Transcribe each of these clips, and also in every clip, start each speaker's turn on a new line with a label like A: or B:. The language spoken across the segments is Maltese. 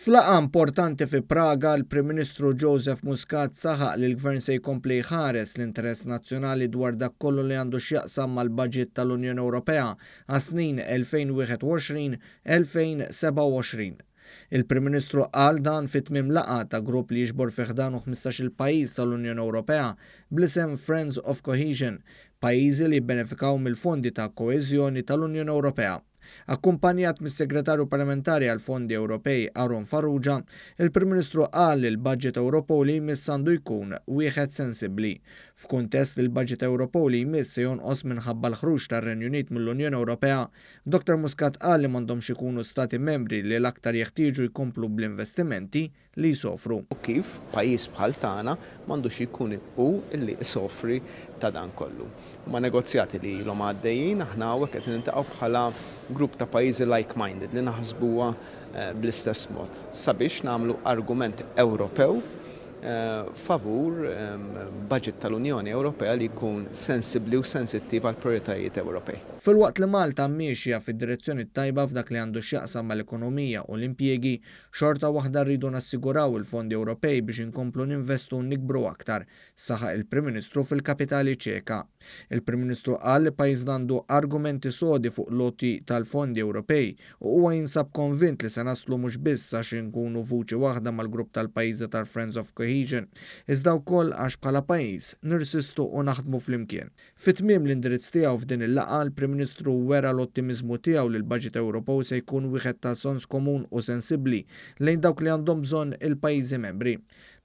A: F'laqgħa importanti fi Praga, l-Prim Ministru Joseph Muscat saħaq li l-Gvern se jkompli jħares l-interess nazzjonali dwar dak kollu li għandu x'jaqsam mal-baġit tal-Unjoni Ewropea għas-snin 2021-2027. Il-Prim Ministru qal dan fi tmiem laqgħa ta' grupp li jiġbor fi ħdanu 15-il pajjiż tal-Unjoni Ewropea bl-isem Friends of Cohesion, pajjiżi li jibbenefikaw mill-fondi ta' koeżjoni tal-Unjoni Ewropea. Akkumpanjat mis-Segretarju Parlamentari għall-Fondi Ewropej Aaron Farrugia, il-Prim Ministru qal li l-budget Ewropew li jmiss għandu jkun wieħed sensibbli. F'kuntest li l-budget Ewropew li jmiss se jonqos minħabba l-ħruġ tar-Renju Unit mill-Unjoni Ewropea, Dottor Muscat qal li m'għandhomx ikunu stati membri li l-aktar jeħtieġu jkomplu bl-investimenti li jsofru.
B: U kif pajjiż bħal tagħna m'għandux jkun hu li jsofri ta' dan kollu. Huma negozjati li ilhom għaddejjin, aħna hawnhekk qed niltaqgħu bħala grupp ta' pajjiżi like-minded li naħsbuha bl-istess mod sabiex nagħmlu argument Ewropew favur budget tal-Unjoni Ewropea li jkun sensibbli u sensittiv għall-prijoritajiet Ewropej.
A: Filwaqt li Malta miexja fid-direzzjoni t-tajba f'dak li għandu x'jaqsam mal-ekonomija u l-impjiegi, Xorta waħda rridu nassiguraw il-fondi Ewropej biex inkomplu ninvestu u nikbru aktar, saħaq il-Prim Ministru fil-kapitali Ċeka. Il-Prim Ministru qal li pajjiżna għandu argumenti sodi fuq l-għoti tal-fondi Ewropej u huwa jinsab konvint li se naslu mhux biss għax inkunu vuċi waħda mal-grupp tal-pajjiżi tal-Friends of Cohesion, iżda wkoll għax bħala pajjiż nirsistu u naħdmu flimkien. Fi tmiem l-indirizz tiegħu f'din il-laqgħa, l-Prim Ministru wera l-ottimiżmu tiegħu li l-baġit Ewropew se jkun wieħed ta' sens komun u sensibbli lejn dawk li għandhom bżonn il-pajjiżi membri.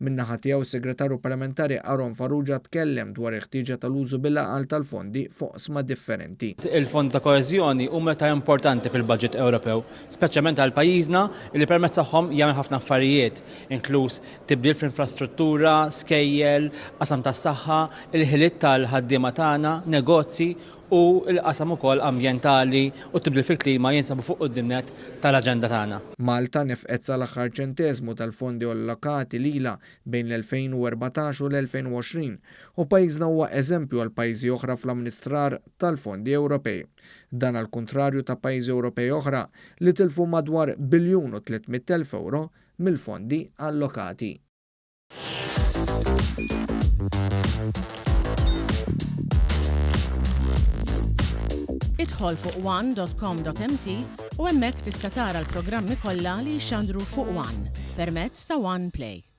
A: Min-naħa tiegħu s-Segretarju Parlamentari Aaron Farrugia tkellem dwar il-ħtieġa tal-użu bil-għaqal tal-fondi f'oqsma differenti.
C: Il-fondi ta' koeżjoni huma l-iktar importanti fil-baġit Ewropew, speċjalment għal pajjiżna li permezz tagħhom jagħmel ħafna affarijiet, inkluż tibdil fl-infrastruttura, skejjel, qasam tas-saħħa, il-ħiliet tal-ħaddiema tagħna, negozji u l-qasam ukoll ambjentali u t-tibdil fil-klima jinsabu fuq quddiem nett tal-aġenda tagħna.
A: Malta nefqet sal-aħħar ċenteżmu tal-fondi allokati lilha bejn l-2014 u l-2020 u pajjiżna huwa eżempju għal pajjiżi oħra fl-amministrar tal-fondi Ewropej. Dan għall-kuntrarju ta' pajjiżi Ewropej oħra li tilfu madwar biljun u 300,000 ewro mill-fondi allokati.
D: Idħol fuq one.com.mt u hemmhekk tista' tara l-programmi kollha li jixxandru fuq One permezz ta' One Play.